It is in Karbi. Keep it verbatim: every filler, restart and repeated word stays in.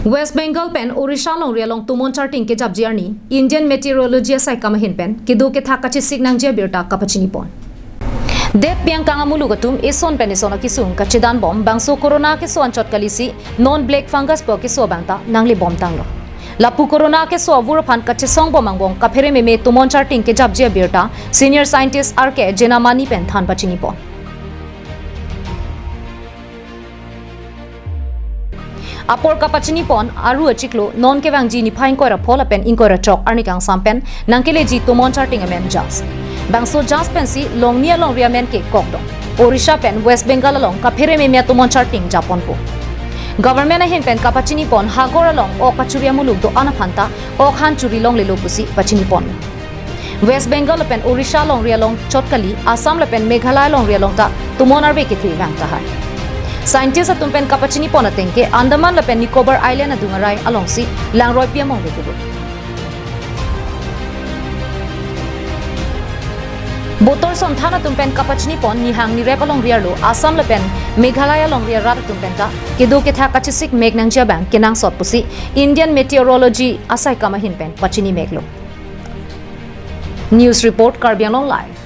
West Bengal pen Orissa longri along tomon charting kejapji arni Indian Meteorology asaikam ahin pen kedo kethak kachesik nangji abirta kapachini pon. Det pi angkang amuluk atum eson pen eson akesung kachedan bom, bangso corona keso anchot kalisi non black fungus pu keso abang ta nangle bom tanglo. Lapu corona keso avur aphan kachesong bom angbong kaphere meme tomon charting kejapji abirta senior scientist R K Jenamani pen than pachini pon. Apor kapachini pon aru achiklo non kevangji niphai ingkoi ra pho lapen ingkoi ra throk arni kangsam pen nangkeleji tomon charting amen Jas. Bangso Jas pensi longni alongri amen ke kokdong. Orissa pen West Bengal along kaphere meme tomon charting japon po. Government ahin pen kapachini pon hagor along ok kachuri amuluk do-an aphan ta ok han churi longlelo pusi pachini pon. West Bengal lapen Orissa longri along chot kali, Assam lapen Meghalaya longri along ta tomon arve kethe vang tahai. Scientist atum pen kapachini pon ateng ke Andaman lapen Nicobar Island adung arai alongsi langroi pi among le kedo. Botor sonthan atum pen kapachini pon nihang nirep alongri arlo Assam lapen Meghalaya longri arat atum pen ta kedo kethak kachesik mek nangji abang kenangsot pusi Indian Meteorology asaikam ahin pen pachini meklo. News report, Karbi Anglong Live.